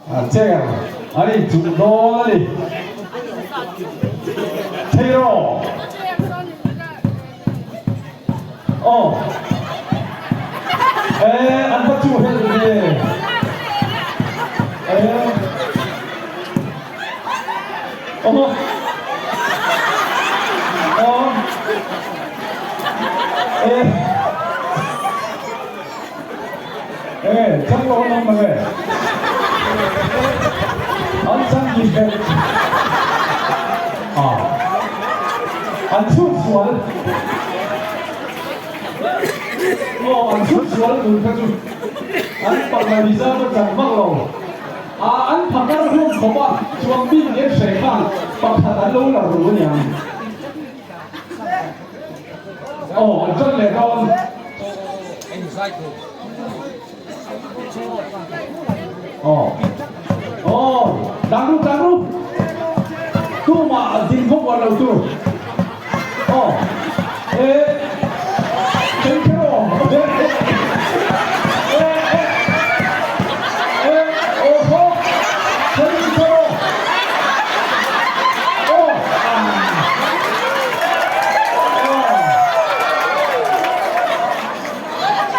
Chair an inchuh dawn a ni. Thei rawh. Aw. Eh, an va chu hel ve. Eh. Aw. Aw. Eh. Eh, chang lo an awm ang e. An chang dik vek. Ah. An chhut sual. Aw, an chhut sual tun kha chu. An pakna reserve a chang vak lo. Ah, an phakar hlawm khawp a, chuang bik nen hre khan pakhat an lo la ru aniang. Aw, an tan leh dawn. Aw, aw, dang ru, dang ru. Tumah ding khawp uar lo tur. Aw, e, teng kher aw. E, e, e, aw ho, teng kher aw. Aw, ah.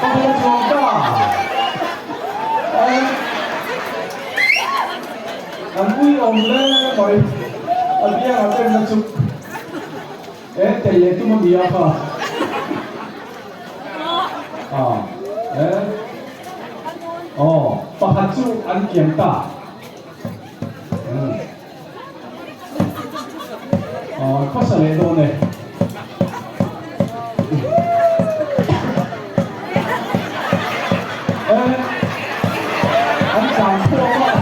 Pakhat a chuang ta. An ui awm hle mai. A biang a pen na chu e tel leh tum a ni a kha. Ah, e. Aw, pakhat chu an kiam ta. Aw khawsa leh dawn e. An tlan chhuak a.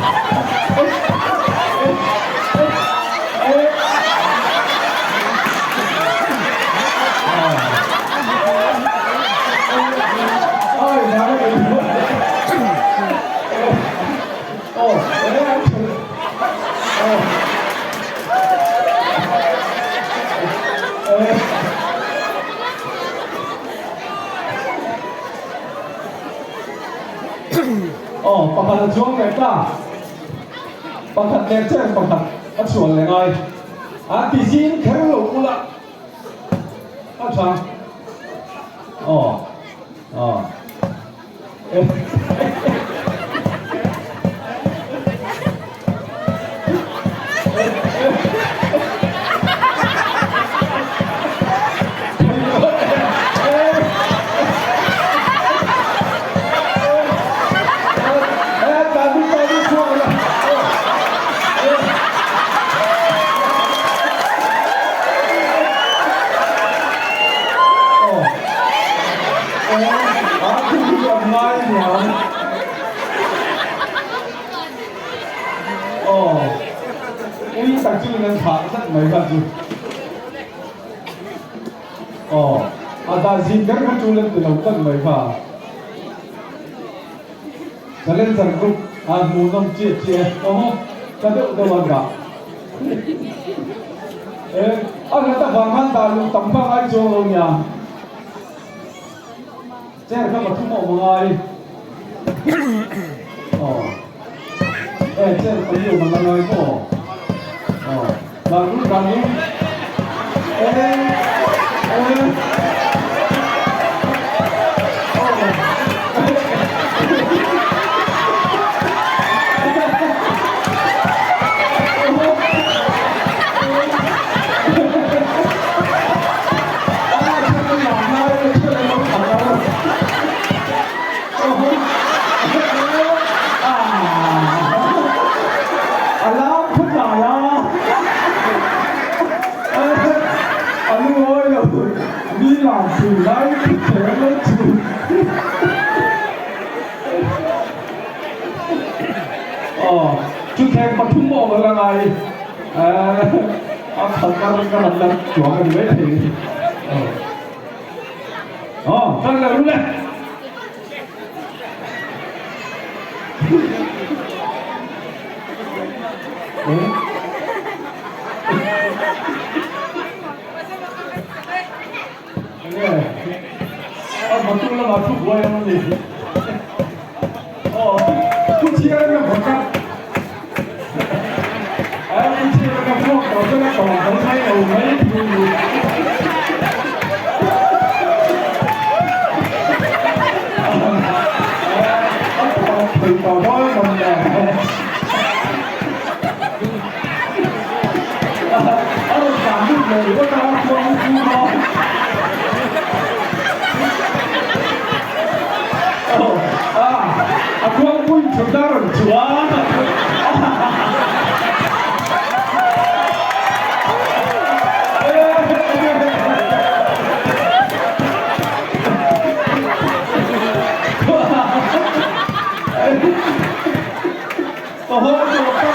Aw, eng an thleng? Aw. Eh. Aw, pakhat a chuang leh ta. Pakhat leh chen pakhat a chhuan leh ngai. An ti zing kher lo ula. A tha. Aw. Aw. A thu chu an ngai aniang. Aw, ui tak chu in an thah tlat mai kha chu. Aw, a dah zin kher kha chu lan ti lo tlat mai kha. Challenger group a hmuhnawm chiah chiah e. Aw, ka deuh deuh an dah. E, a hlat avang khan dah luh tam kha ngai chuang lo nia. Chair kha pathum a awm a ngai. Aw. E, chair pali awm a ngai maw? Aw. Dan ru, dan ru. E, e. A lam khaw tlai a, a lungawi lo mi lam pui lai thut thei ang lo chu. Aw, chuthleng pathum awm a la ngai. A khat a ka rawn la chuang a ni mai thei. Aw, kal leh ru le. Enge a hmatu lamah thu buai ang a ni. Aw, thu chhiar a nia vawt a. thutna rawn chuan A haw tawh ta.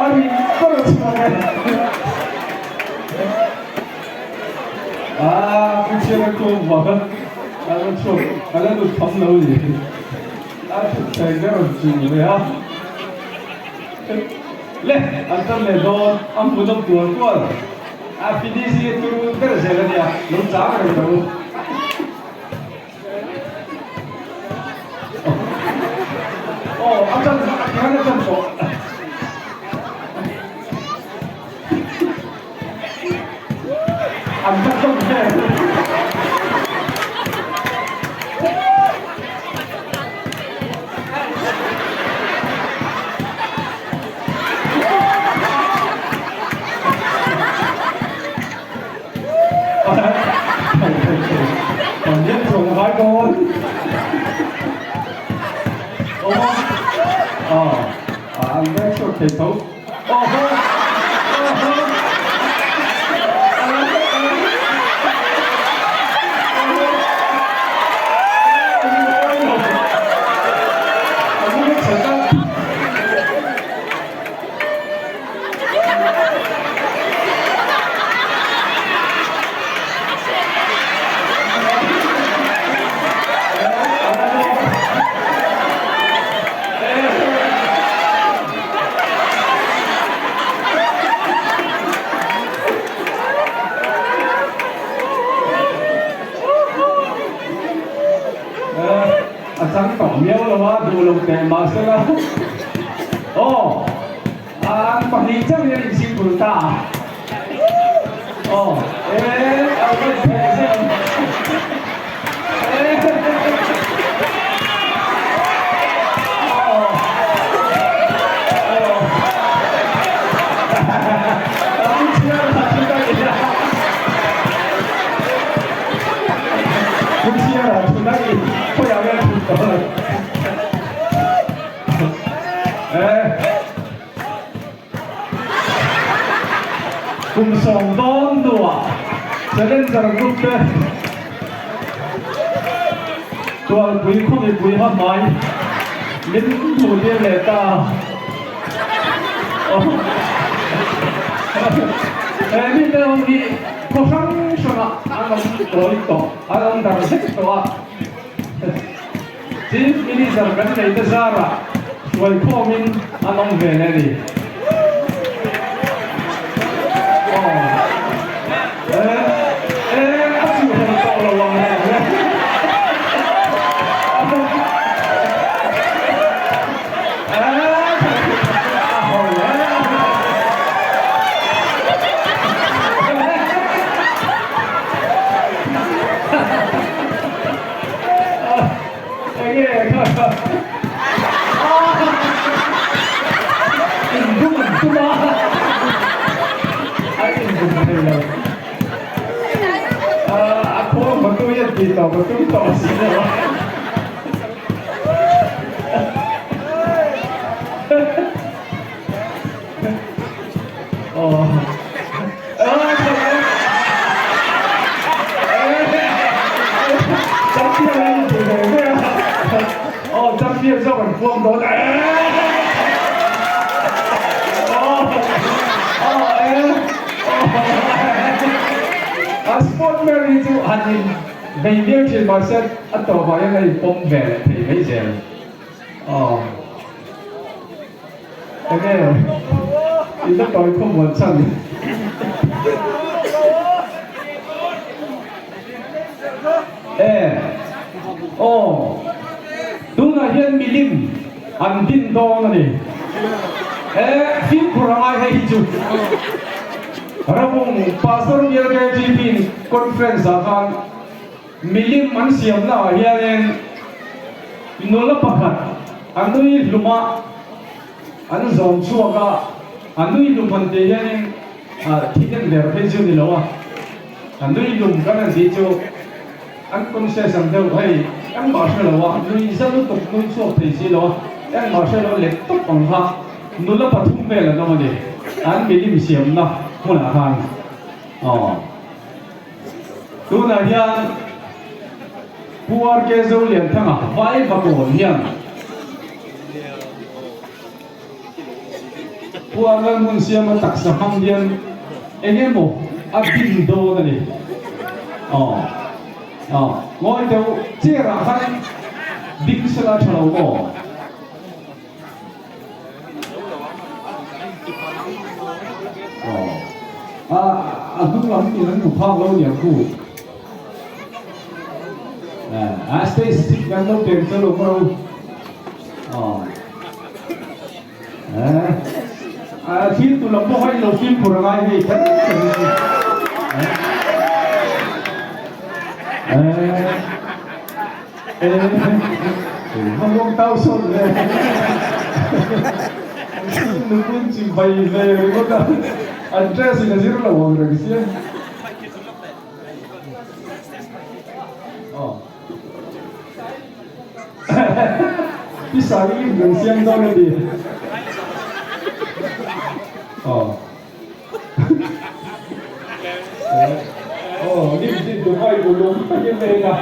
A ri ber chhuak e. Ah, pu chhiar a tlawm vang a, a la chhuak, a la lut tham lo ni. A thutthleng te rawn chul ve a. Le, an tan leh dawn, a hmuhnawm tual tual. A finish hi turu ber zel a nia, lo chang reng lo. Aw, a chan a khian a chan tawh. An va hlawm vel. A chang tawh miau lo a, duh lo teh mahsela aw an pahnih chauh hian insikul ta a aw e a rawn pheh zel Kum sawm dawn hnuah Challenger Group te Tualpui khaw mipui ha hmai min hmuh tir leh ta a. He mite ho hi khaw hrang hrangah an awm tawi tawh, an awm dar vek tawh a. Chief Minister kan nei te zarah hruaikhawmin an awm ve leh a ni. Aw eh eh a chuh hlawm tawh lo ang le. Enge kha kha Indum an tum a An indum thei lo A khawl ka tui an tih tawh ka tum tawh si lo a Enge i la tawi khawm muan chhan? E aw tunah hian milim an din dawn a ni. E fimkhur a ngai hei hi chu Ramung Pastor Bial KGP in conference ah khan milim an siamna ah hianin nula pakhat a nui hlum a, An zawm chhuak a. A nui lum han tih hianin thi den der phei chu ni lo a, a nui lum kan han tih chu an conscious ang deuh hei engmah hre lo a, nui za lutuk nui chhuak thei si lo a, engmah hre lo lek tawp ang kha nula pathum vel an awm a ni, an milim siamna hmunah khan aw. Tunah hian Pu RK Zolianthanga vai vakawn hian Pu Arlalhmun siama taksa hmang hian eng emaw a bin dawn a ni. Aw, aw, ngawi deuh chair ah khan ding sela tha lo maw? Aw, a, a hnung lam in an hmu phak lo niang ku. A stage thik kan lo peng chu lo maw? Aw. A thil tu lam pawh kha i lo fimkhur a ngai hei kher kher hi. Hmawng tau sawn le. Nupun chi vai ve ringawt a. An dress in a zir lo ang reng sia. Aw. Pi Sari in kan siam dawn a ti. Aw. Aw, lim din Dubai ulung takin na ina.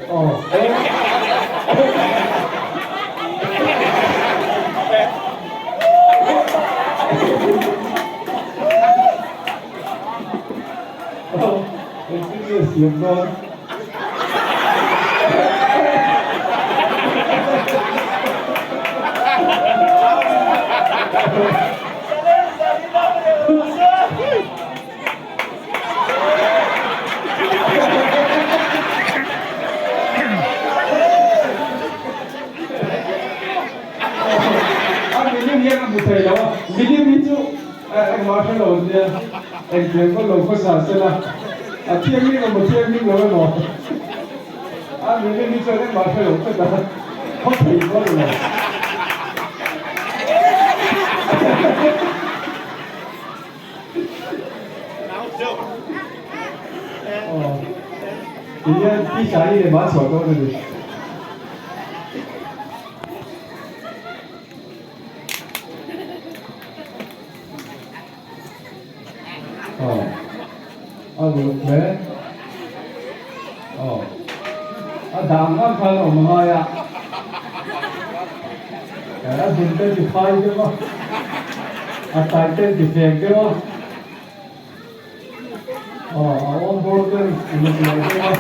Aw. Engtin nge siam dawn? A milim hian a hmu thei lo a, milim hi chu Engmah hre lo nia, engtiang pawh lo khawsa sela, a thianghlim emaw thianghlim lo emaw, a milim hi chuan engmah hre lo tlat a, khaw thei pawh ni lo. Aw, tihian Pi Saii leh mah chhuah dawn a ni. Aw a uluk hle aw a dang ngam khan a awm a ngai a a dun te ti phai deuh a a tai te ti fek deuh a aw a awm bawr te uluk lo deuh a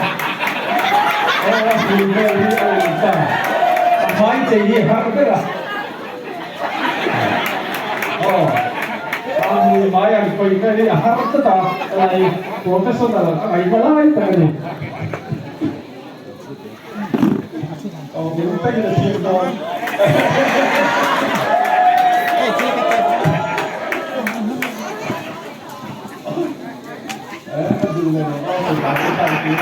aw a hmui vel hi a uluk ta a hmai chei hi har ber a. Aw, a hmui mai ang khawih vel hi a har tlat a, helai professional a ngaihna lai tak a ni. Aw, min takin a thim dawn. Eh, a duh lo aw, hei ta chu khan ti.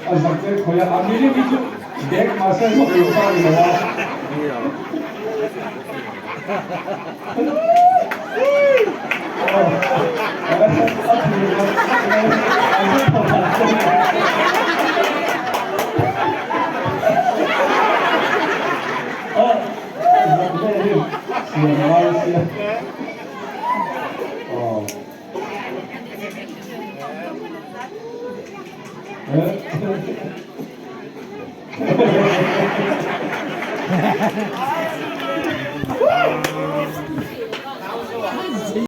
A zak te khawi a, a milim hi chu bag mahse hlawk lo ta ni lo a.